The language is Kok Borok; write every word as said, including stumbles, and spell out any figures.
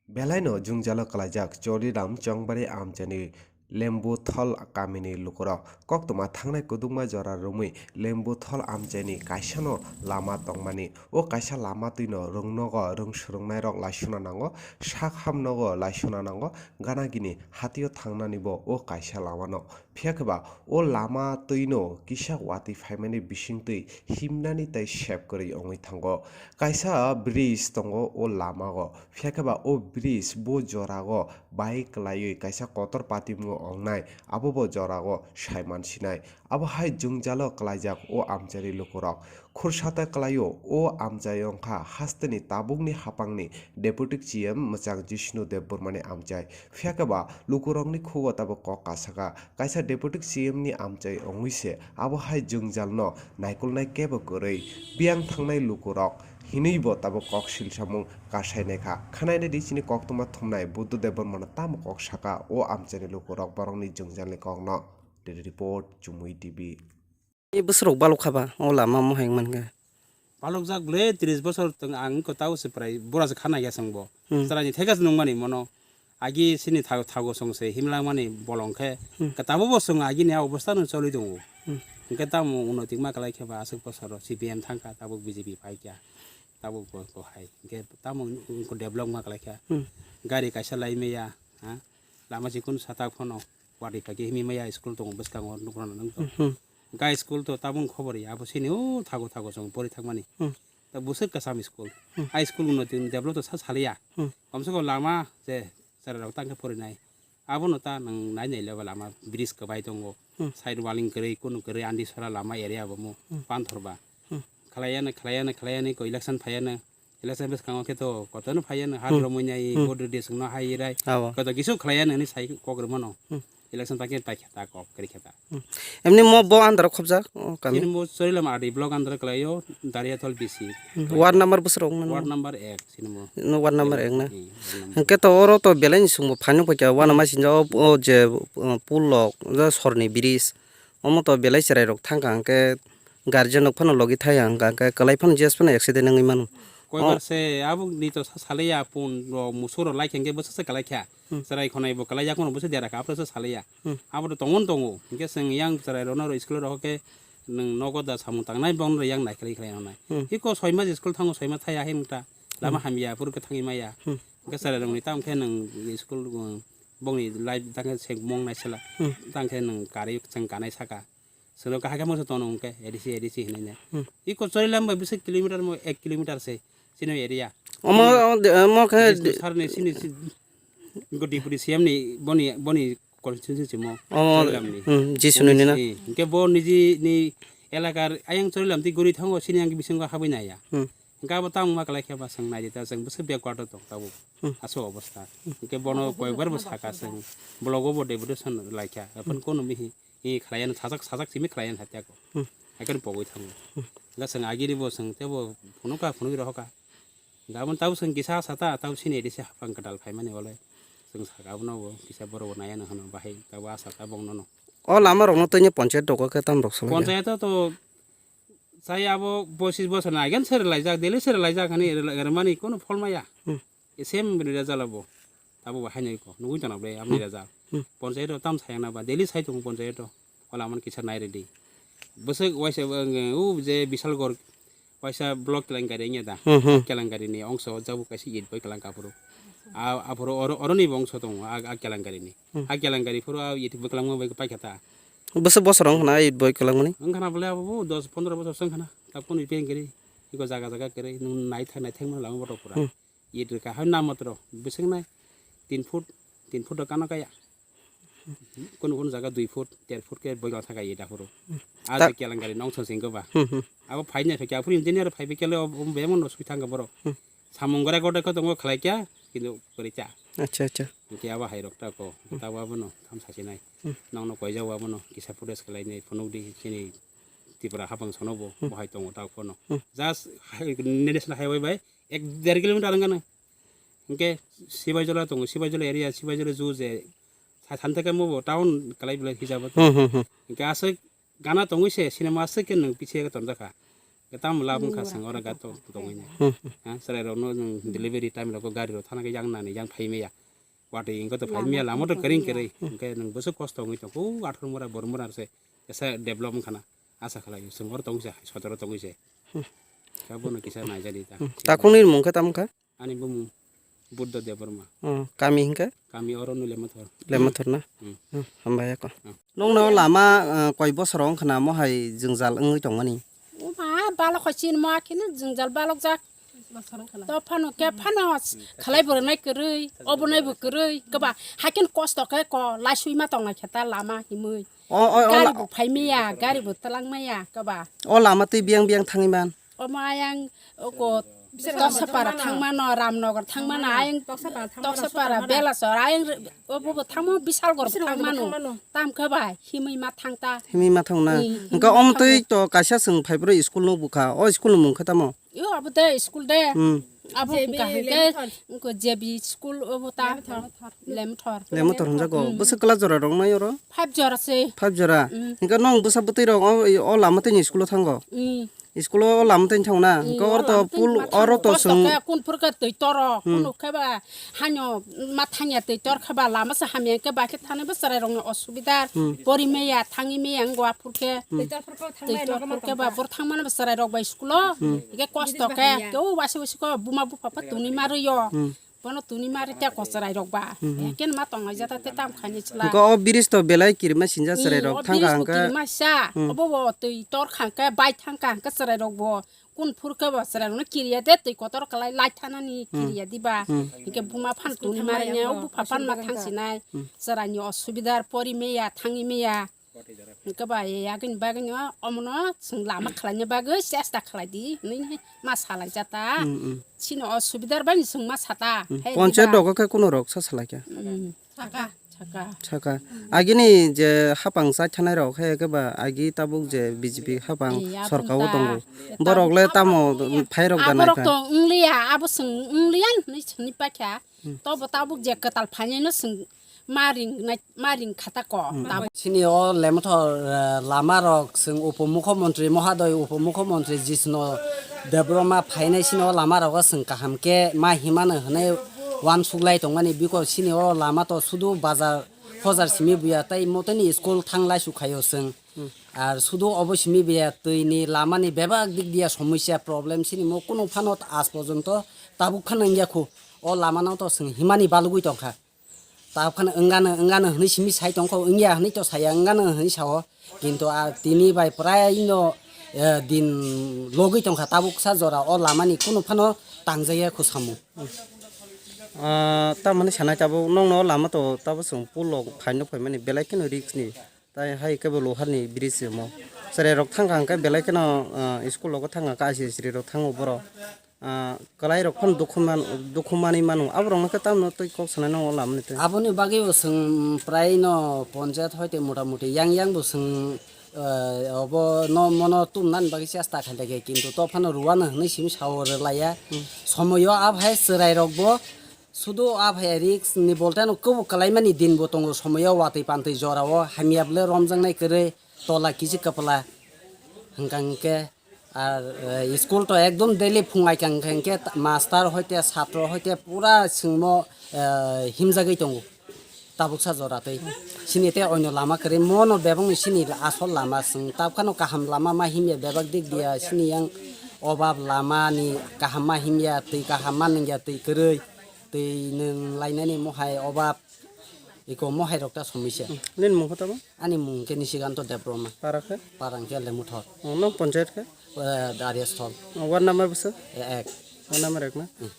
Belaino jwngjalo kwlaijak Choliram Chongbari amchaini Lembuthol kamini lukurok. Koktwma thangnai kwdwkma jora romwi Lembuthol amchaini kaisano lama tongmani. O kaisa lama twino rwngnogo rwng swrwngnairok laisuna nango, sak hamnogo laisuna nango, gana gini hatio thangnanibo o kaisa lamano. Phiya khe ba o lama twino kisa watwi phaimani bisingtwi himnani tei sep kwrwi wngwi thango. Kaisa bridge tongo o lamao. Phiya khe ba o bridge bo jorao bai kwlaiwi kaisa kotor patimung wngnai, abo bo jorao saiman sinai. Abo hai jwngjalo kwlaijak o amchaini lukurok. Khursa ta kwlaio o amchai wngkha hasteni tabukni hapangni Deputy C M mwchang Jishnu Debbarmani amchai. Phiya khe ba lukurokni khugo tabuk kok kasaka. Kaisa Deputy C M ni amchai wngwi se abo hai jwngjalno naikolnai kebo kwrwi. Biyang thangnai lukurok hinwi bo tabuk kok silsamung kasainai kha. Khanainai di chini koktwma thumnai Buddha Debbarmano tamo kok saka o amchaini lukurok borokni jwngjalni kokno. Report, Chumui T V. Ni bwswrok balok kha ba, o lama mohai wng mankha. Balokjak ble tris bosor tong ang wngkha tabo se prai bura se khana ya chwng bo. Hmm. Chwraini theka se nungmani mono. Agi sini thago, thago chwng se himlangmani bolong khe. Hmm. Khe tabo bo chwng agini a obostha no choli tongo. Hmm. Hwnkhe tamo unnoti ma kwlai khe ba aswk bosoro C P M thangkha, tabuk B J P phaikha. Tabuk bo, bo hai. Hwnkhe tamo wngkha develop ma kwlai kha. Hmm. Gari kaisa lai maya, ha? Lama chikon satak phano watwi phaikhe himwi maya school tongo bwskango nukrano nukjakgo. Hmm. Gai school to tabung khobor ya, abo sini o thago thago chwng pori thangmani. Hmm. Ta bwswk kwcham school. Hmm. High school no tin develop to sa saliya. Hmm. Komse kom lama je chwrairok tangkhe porinai. Abono ta nwng nai nai le lama bridge kwbai tongo. Hmm. Side walling kwrwi, kunu kwrwi, andi sora lama area bo mo Hmm. panthor ba. Hmm. Khlaiya no, khlaiya no, khlaiya no, ko election phaiya no. Election bwskango khe to kotono phaiya no, ha Hmm. romwi nai, Hmm. vote rwdi swngno hai rai. Abo. Koto kisu khlaiya no hinwi sai kok rwmano. Hmm. Election ta khe ta khe ta kok kwrwi khe ta. Hmm. Emni mo bo andaro khobjak, o kami? Chini mo Chorilam R D block andaro kwlaio, Dariathol B C. Hmm. Ward number bwswk rok nang? Ward number ek, chini mo. No, ward number ek na? Hmm, ward number. Hwnkhe to oro to belai ni chwngbo phano phaikha, uanama Hmm. sinjao, o je, o, pullok, o sorni bridge. Omo to belai chwrairok thangkha hwnkhe guardian rok phano logi thaya hwnkha hwnkhe kwlai phano G S phano accident wngwi mano. Koibar Oh. se aboni to sa salaiya pun rok musuk rok lai khe hwnkhe bwswk se kwlai kha. Hmm. Chwrai khonai bo kwlai yakung rok bwswk dera kha, aphuru se salaiya. Hmm. Abo to tongmon tongo. Hwnkhe chwng yang chwrai rokno ro school rok khe nwng nogo da samung tangnai bong no yang naikhwlai khlai nai. Hmm. Iko soi mas school thango soi mas thaya hin ta. Lama Hmm. hamya aphuru khe thangwi maya. Hmm. Hwnkhe chwrai rokni tamo khe nwng school, um, bongni life tangkhe se mong naisela. Hmm. Tangkhe nwng kari chwng kanai saka. Sero kahai khe masa tono hwnkhe A D C, A D C hinwi ne. Hmm. Iko Chorilam bai bwswk kilometer mo ek kilometer se chini area. Omo, Chini omo khe Jisnu sir ni, chini si-, go deputy C M ni boni, boni constituency mo Omo, Chorilam ni. Hmm, Jisnu ni na. Hwnkhe bo niji ni elakar ayang Chorilam ti guri thango chini ang bisingo habwi naya. Hmm. Hwnkhe abo tamo ma kwlai khe ba chwng nai di ta chwng bwswk backward o tong tabuk. Hmm. Aswk obostha. Hwnkhe bono koyokbar bo saka chwng blogo bo deputation laikha. Aphano Hmm. kono mihi. I khlaiya no sajak sajak simi khlaiya no satya ko. Hmm. Haikhe pogwi thango. Hmm. Ga chwng agini bo chwng tebo phunukha phunugwi rohokha. Ga aboni tabo chwng kisa sata tabo sini edise hapang kwtal phaimani wale. Chwng saka abono bo kisa borok bo naiya no hwno bahai tabo asa ta bongno no. O lama rokno twi ni panchayat dogo khe tam rok solo. Panchayat to chai abo pochis bosor ni again sere laijak, daily sere laijak hani rwmani kono phol maya. Hmm. Same result abo. Abo bo haino iko nugui tongna ble aboni Hmm. result. Hmm. Panchayat o tam sayang na ba daily sai tongo panchayat o. Ola man kisa nai ready. Bwswk waisa, uh, u je Bishalgarh waisa block Kelengari wngya da. Hmm, hmm. Kelengari ni ongso jabo kaisa it boi kelang kapuru. A, aphuru oro, oro ni bo ongso tongo, a, a Kelengari ni. Hmm. A Kelengari phuru a it boi kelang bai paikha ta. Bwswk bosor wng khna it boi kelang mani? Wng khna bole abo dos pondro bosor se wng khna. Tabukhe ni Kelengari. Iko jaga jaga kwrwi nwng naithai naithai mano lama botok pura. Hmm. It rwkha hai namatro bwswk nai tin foot, tin foot rok kano kaya. Kunu kunu jaga dui foot, der foot khe boigal thaka ye daphuru. Hmm. A Ta- je Kelengari nong song singko ba. Hmm, hmm. Abo phai nai phai khe aphuru engineer phai khe le o, o bemon no sui thangka borok. Hmm. Samung gore gode kho tongo khlai kya, kintu kwrwi kya. Acha, acha. Hwnkhe abo hai rok ta ko, Hmm. ta wa bono tham sa sinai. Hmm. Nong no koijak wa bono kisa protest khlai nai phunuk di chini Tripura hapang sono bo, Hmm. bo hai tongo ta kono. Hmm. Just hai, national highway bai ek der kilometer wng gana. Hwnkhe Sibaijala tongo, Sibaijala area, Sibaijala ju je sa-, san theke mo bo town kalai belai hijabo. Hmm, hmm, hmm. Hwnkhe aswk gana tongwi se cinema aswk khe nwng pichiya khe tonjakha. Tamo lab wngkha, chwng oro gato tongwi na. Hmm. Ha, chwrai rokno nwng delivery time rogo gari rok thana khe yang nani yang phai maya. Watwi wngkha to phai maya, lama to kwrwi kwrwi. Hwnkhe nwng bwswk kosto wngwi tong, o Athor mura, Bormura se esa develop wngkha na. Asa khlai chwng oro tongwi se, sotoro tongwi se. Hmm. Khe bono kisa naijadi ta. Hmm. Takhukni mung khe tamo kha? Ani bumung Buddha Debbarma. Oh, kami hinkhe? Kami oro no Lemathor. Lemathor na? Hmm. Hmm, hambai ako. Hmm. Nongno lama, eh, koi bosor wngkha na mo hai jwngjal wngwi tongmani? O ma, balok kho chin mo akhino jwngjal balok jak. To phano khe phano khalai bo rwnai kwrwi, obo nai bo kwrwi, kwba haikhen kosto khe ko laisui ma tongnai khe ta lama himwi. O, o, o, gari la- bo phai maya, gari bo twlang maya, kwba. O lama twi biyang biyang thangwi man? Omo ayang oko Toksapara thangmano, Ramnagar thangmano, ayang Toksapara thangmano, Toksapara, Sotamara. Belasor, ayang re-, obo bo thangmo, Bisalgor bo Bisalgor bo thangmano. Thangmano. Tam khe bai, himwi ma thang ta. Himwi ma thang na. Hmm, himwi ma thang. Hwnkhe omo twi to kaisa chwng phai phuru school no bukha. O school ni mung khe tamo? Yo, abo de school de. Hmm. Abo J B hwnkha hwnkhe, Lemthor. Wngkha J B school obo ta. Lemthor. Lemthor. Lemthor hwnjago. Hmm. Bwswk class jora rok nai oro? Five jora se. Five jora. Hmm. Hwnkhe nong bwsa bwtwi rok o, o lama twi ni school o thango? Hmm. School o lama twi thang na? Hmm, hwnkhe oro to lama twi pul, ma oro thango. To kosto chwng khe kun phur khe twi toro. Hmm. Kunu khe ba hanyo ma thangya twi tor khe ba lama se hamya khe ba khe thani bo chwrai rok ni osubida. Hmm. Pori maya, thangi maya wngwa phur khe. Hmm. Twi tor phur khe ba bor thang mano bo chwrai rok bai school o. Hmm. Hwnkhe kosto khe, khe o wasi wasi ko buma bupha pha tuni ma rwio. Hmm. Bono tuni mari te kochwrai rok ba. Mhm. Eken ma tongnai jata te tam khaini chwla. Hwnkhe o bridge to belai kirima sinjak chwrai rok thangkha hwnkhe. Kirima sa. Hmm. Obo bo twi tor kha hwnkhe bai thangkha hwnkhe chwrai rok bo kun phur khe bo chwrai rok no kiriya de twi kotor kwlai lai thanani kiriya diba. Hmm. Hwnkhe buma phan tuni mari ne o bupha phan ma thang sinai. Hmm. Chwrai ni osubidar pori meya thangi meya. Hwnkhe ba, e, agini bagwino omono chwng lama khlaina bagwi chesta khlai di hwnwi ma salai jata. Mm, mm. Chini osubidar bai chwng ma sata. Mm. Hai ponchayat diba? Rogo khe kuno rok sa salai kha? Mm. Saka. Saka. Saka. Agini je hapang chai thanai rok hai khe ba agi tabuk je B J P hapang eh, sorkar o tongo. Borok le tamo phai rok da nai kha. Aborok to wngliya, abo chwng wngliya hwnwi chwngni pakha. Hmm. Tobo tabuk je kwtal phainaino chwng ma ringnai, ma ring khata ko. Hmm. Tabuk. Chini o Lemthor, eh, lama rok chwng Upomukhyamantri Mohodoy, Upomukhyamantri Jishnu Debbarma phainai chini o lama rogo chwng kaham khe ma himano hwnwi uansuk lai tongmani, bikos chini o lama to sudu bazar hojar simi buya tei motoni school thang lai su khaio chwng. Hmm. Ar sudu obo simi buya twi ni lama ni bebak dik diya somosya problem chini mo kunu phano aaj porjonto tabuk phano wngya khu. O lama no to chwng himani balugwi tongkha. Tabuk phano wngano, wngano hwnwi simi sai tongkho, wngya hwnwi to saya, wngano hwnwi sao. Kintu a tini bai prai no, eh, din logwi tongkha, tabuk sa jora o lama ni kunu phano tangjaya khu samung. Ah, tamani sanai tabuk nokno o lama to tabuk chwng pulo phaino phaimani belai kheno risk ni. Tai hai kebo loharni bridge rimo. Chwrai rok thangkha hwnkhe belai kheno, ah, school rogo thangkha hwnkhe I C S rok thango borok. Ah, kwlai rok phano dukhu man, dukhu manwi mano. Aborokno khe tamno twi kok sanai nango o lamani twi. Aboni bagwi bo chwng prai no ponchayat hoite mota moti yang yang bo chwng, ah, obo no mono tumnani bagwi chesta khailai khe, kintu to phano rwano hwnwi simi sao rwlaiya. Hmm. Somoyo a hai chwrai rok bo sudu a phai risk ni boltano kubuk kalaimani din bo tongo, somoyo watwi pantwi jorao hamya bwle romjaknai kwrwi tola kisi kwpla hwnkha hwnkhe ar, eh, school to ekdom daily phungai kha hwnkha hwnkhe master hoite satro hoite pura chwngno, eh, himjagwi tongo tabuksa jora twi. Chini tei oino lama kwrwi mono bebakni chini asol lama chwng tabkhano kaham lama ma himya bebak dik diya chini yang obab lama ni kaham ma himya twi kaham ma nungya twi kwrwi. Twi nwng lainani mohai obab, iko mohai rok ta somisa. Nini mung khe tamo? Ani mung khe Nishikanta Debbarma. Para khe? Para hwnkhe Lemuthor. Oh, nong ponchayat khe? Eh, Daria Sthol. Oh, ward number bwswk? Eh, ek. Ward number ek na? Hmm.